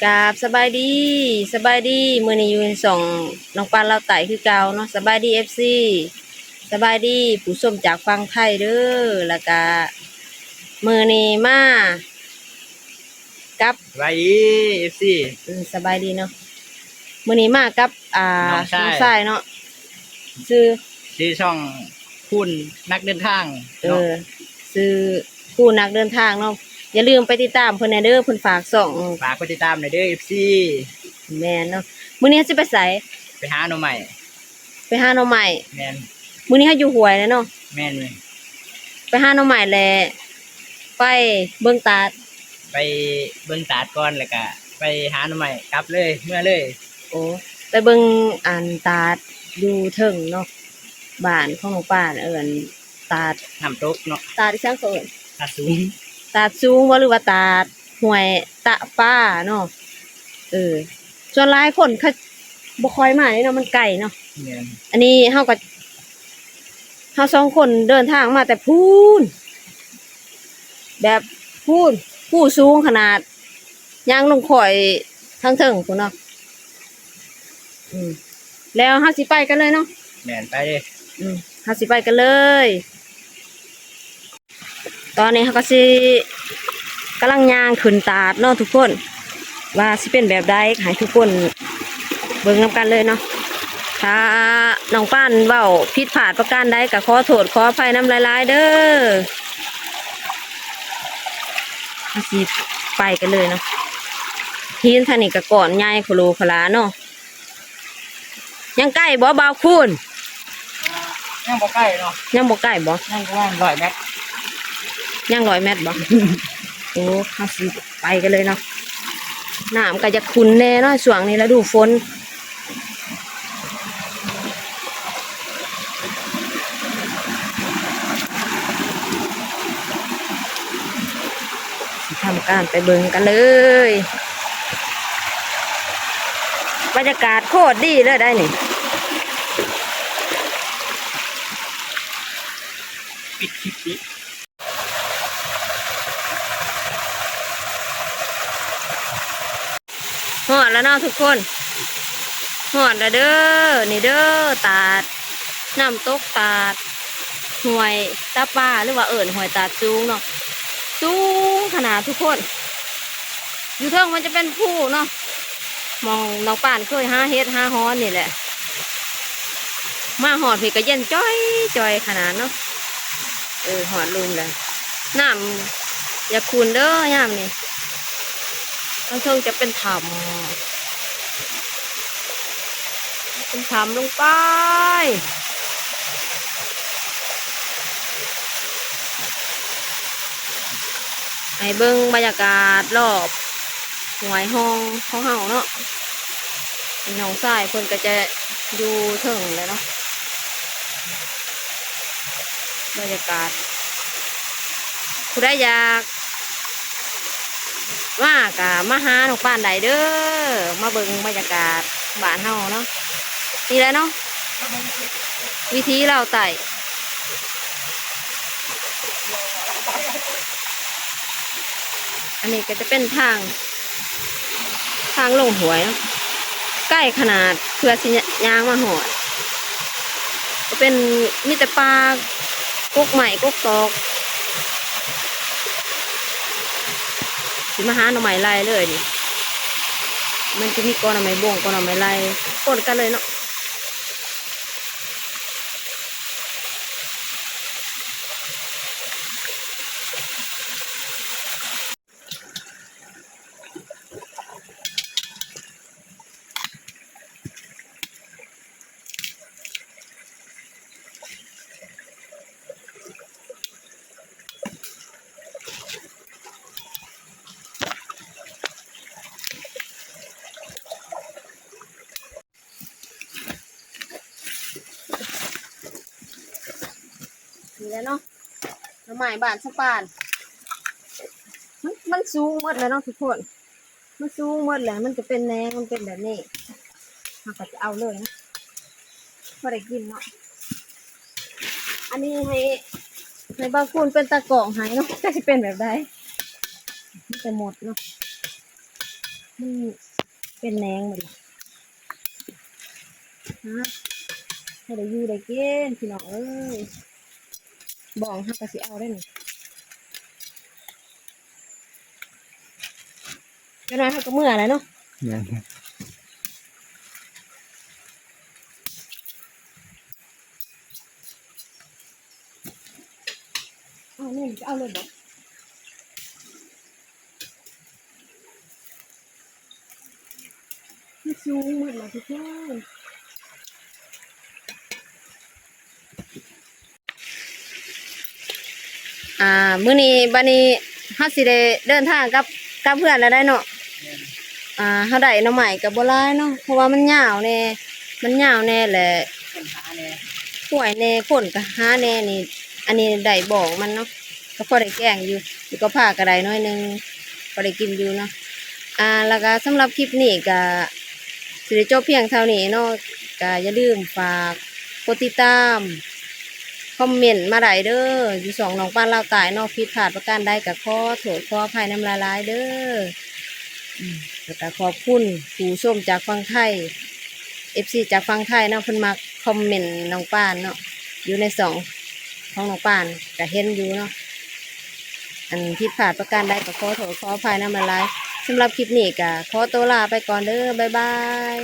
ກາບສະບາຍດີ ສະບາຍດີ ມື້ນີ້ຢູ່ໃນຊ່ອງນ້ອງປານລາວໃຕ້ຄືເກົ່າເນາະ. ສະບາຍດີ ເອັຟຊີ ສະບາຍດີຜູ້ຊົມຈາກຝັ່ງໄທເດີ. ແລ້ວກະມື້ນີ້ມາກັບ ສະບາຍດີ ເອັຟຊີ ອືມ ສະບາຍດີເນາະ. ມື້ນີ້ມາກັບ ອ່າ ນ້ອງຊາຍ ນ້ອງຊາຍເນາະ ຊື່ ຊື່ຊ່ອງຄູນນັກເດີນທາງ ເອີ ເນາະ ຊື່ຄູນນັກເດີນທາງເນາະ. ຢ່າລືມໄປຕິດຕາມເພິ່ນແດ່ເດີ ເພິ່ນຝາກຊ່ອງ ຝາກໄປຕິດຕາມແດ່ເດີ ເອັຟຊີ. ແມ່ນເນາະ. ມື້ນີ້ເຮົາຊິໄປໃສ? ໄປຫາໜໍ່ໄມ້. ໄປຫາໜໍ່ໄມ້. ແມ່ນ. ມື້ນີ້ເຮົາຢູ່ຫ້ວຍແລ້ວເນາະ. ແມ່ນເວີຍ. ໄປຫາໜໍ່ໄມ້ແລ້ວ ໄປເບິ່ງຕາດ ໄປເບິ່ງຕາດກ່ອນ ແລ້ວກະໄປຫາໜໍ່ໄມ້ກັບເລີຍ ເມືອເລີຍ. ໂອ້ ໄປເບິ່ງອັນຕາດຢູ່ເທິງເນາະ ບ້ານຂອງນ້ອງປານເອີ້ນຕາດນ້ຳຕົກເນາະ. ຕາດອີ່ຫຍັງເຂົາເອີ້ນ? ຕາດສູງ. ຕາດສູງບໍ່ ຫຼືວ່າຕາດຫ້ວຍຕະປາເນາະ. ເອີ ສ່ວນຫຼາຍຄົນເຂົາບໍ່ຄ່ອຍມາເດ້ເນາະ ມັນໄກເນາະ. ແມ່ນ. ອັນນີ້ເຮົາກໍ ເຮົາສອງຄົນເດີນທາງມາແຕ່ພຸ້ນ ແບບພຸ້ນ ພູສູງຂະໜາດ ຍ່າງລົງຄ້ອຍທາງເທິງພຸ້ນເນາະ. ອືມ ແລ້ວເຮົາຊິໄປກັນເລີຍເນາະ. ແມ່ນ ໄປເລີຍ. ອືມ ເຮົາຊິໄປກັນເລີຍ. ຕອນນີ້ເຮົາກໍຊິກຳລັງຍ່າງຂຶ້ນຕາດເນາະທຸກຄົນ ວ່າຊິເປັນແບບໃດ ໃຫ້ທຸກຄົນເບິ່ງນຳກັນເລີຍເນາະ. ຖ້ານ້ອງປານເວົ້າຜິດພາດປະການໃດກໍຂໍໂທດຂໍອະໄພນຳຫຼາຍໆເດີ. ເຮົາຊິໄປກັນເລີຍເນາະ. ຫີນທາງນີ້ກໍກ້ອນໃຫຍ່ໂຄໂລໂຄລາເນາະ. ຍັງໃກ້ບໍ່ບ່າວຄູນ? ຍັງບໍ່ໃກ້ເນາະ. ຍັງບໍ່ໃກ້ບໍ່? ຍັງປະມານຮ້ອຍແມັດ. ຍັງຮ້ອຍແມັດບໍ່? ໂອ້ ເຮົາຊິໄປກັນເລີຍເນາະ. ນ້ຳກໍຢາກຂຸ່ນແດ່ເນາະ ຊ່ວງນີ້ລະດູຝົນ. ຊິທຳການໄປເບິ່ງກັນເລີຍ. ບັນຍາກາດໂຄດດີເລີຍໄດ໋ນີ້. ຮອດແລ້ວເນາະທຸກຄົນ ຮອດແລ້ວເດີ. ນີ້ເດີ ຕາດ ນ້ຳຕົກຕາດ ຫ້ວຍຕາປາ ຫຼືວ່າເອີ້ນຫ້ວຍຕາດສູງເນາະ. ສູງຂະໜາດທຸກຄົນ. ຢູ່ເທິງມັນຈະເປັນພູເນາະ ໝ່ອງນ້ອງປານເຄີຍຫາເຫັດຫາຫອນນີ້ແຫຼະ. ມາຮອດພີ້ກໍເຢັນຈ່ອຍໆຂະໜາດເນາະ. ເອີ ຮອດລຸ່ມແລ້ວ. ນ້ຳຢາກຂຸ່ນເດີຍາມນີ້. ທາງເທິງຈະເປັນຖ້ຳ ເປັນຖ້ຳລົງໄປ. ໃຫ້ເບິ່ງບັນຍາກາດລອບຫ້ວຍຮ່ອງຂອງເຮົາເນາະ. ນ້ອງຊາຍເພິ່ນກໍຈະຢູ່ເທິງແຫຼະເນາະ. ບັນຍາກາດ ຜູ້ໃດຢາກມາກໍມາຫານ້ອງປານໄດ້ເດີ ມາເບິ່ງບັນຍາກາດບ້ານເຮົາເນາະ. ນີ້ແຫຼະເນາະ ວິຖີລາວໃຕ້. ອັນນີ້ກໍຈະເປັນທາງ ທາງລົງຫ້ວຍເນາະ ໃກ້ຂະໜາດ ເພື່ອຊິຍ່າງມາຮອດ ກໍເປັນ ມີແຕ່ປ່າ ກົກໄມ້ກົກຕອກ. ຊິມາຫາໜໍ່ໄມ້ໄລ່ເລີຍນີ້ ມັນຈະມີກໍໜໍ່ໄມ້ບົງ ກໍໜໍ່ໄມ້ໄລ່ ປົນກັນເລີຍເນາະ. ນີ້ແຫຼະເນາະ ໜໍ່ໄມ້ບ້ານສະປານ ມັນ ມັນສູງໝົດແລ້ວເນາະທຸກຄົນ. ມັນສູງໝົດແຫຼະ ມັນຈະເປັນແໜງ ມັນເປັນແບບນີ້ ເຮົາກໍຈະເອົາເລີຍນະ ພໍໄດ້ກິນເນາະ. ອັນນີ້ໃຫ້ ໃຫ້ບ່າວຄູນເປັນຕາກ້ອງໃຫ້ເນາະ ຈັກຊິເປັນແບບໃດ ມີແຕ່ໝົດເນາະ. ມັນເປັນແໜງໝົດລະ. ຮະ ພໍໄດ້ຢູ່ໄດ້ກິນພີ່ນ້ອງເອີຍ. ບ້ອງເຮົາກໍຊິເອົາໄດ້ນີ້. ຈັກໜ້ອຍເຮົາກໍເມືອແລ້ວເນາະ. ແມ່ນ. ເອົານີ້ ເອົາເລີຍບໍ? ມັນສູງໝົດລະທຸກຄົນ. ອ່າ ມື້ນີ້ ບາດນີ້ເຮົາຊິໄດ້ເດີນທາງກັບ ກັບເຮືອນແລ້ວໄດ໋ເນາະ. ແມ່ນ. ອ່າ ເຮົາໄດ້ໜໍ່ໄມ້ກໍບໍ່ຫຼາຍເນາະ ເພາະວ່າມັນຍາວແດ່ ມັນຍາວແດ່ແຫຼະ ຄົນຫາແດ່ ຫ້ວຍແດ່ ຄົນກໍຫາແດ່ນີ້. ອັນນີ້ໄດ້ບ້ອງມັນເນາະ ກໍພໍໄດ້ແກງຢູ່ ຢູ່ກັບພ້າກໍໄດ້ໜ້ອຍໜຶ່ງ ພໍໄດ້ກິນຢູ່ເນາະ. ອ່າ ແລ້ວກໍສຳລັບຄລິບນີ້ກໍຊິໄດ້ຈົບພຽງເທົ່ານີ້ເນາະ. ກໍຢ່າລືມຝາກກົດຕິດຕາມ ຄອມເມັນມາໄດ້ເດີ ຢູ່ຊ່ອງນ້ອງປານລາວໃຕ້ເນາະ. ຜິດພາດປະການໃດກໍຂໍໂທດຂໍອະໄພນຳຫຼາຍໆເດີ. ອືມ ແລ້ວກໍຂອບຄຸນຜູ້ຊົມຈາກຝັ່ງໄທ ເອັຟຊີຈາກຝັ່ງໄທເນາະ ເພິ່ນມັກຄອມເມັນນ້ອງປານເນາະ ຢູ່ໃນຊ່ອງຂອງນ້ອງປານກໍເຫັນຢູ່ເນາະ. ອັນຜິດພາດປະການໃດກໍຂໍໂທດຂໍອະໄພນຳຫຼາຍໆ. ສຳລັບຄລິບນີ້ກໍຂໍຕົວລາໄປກ່ອນເດີ ບາຍບາຍ.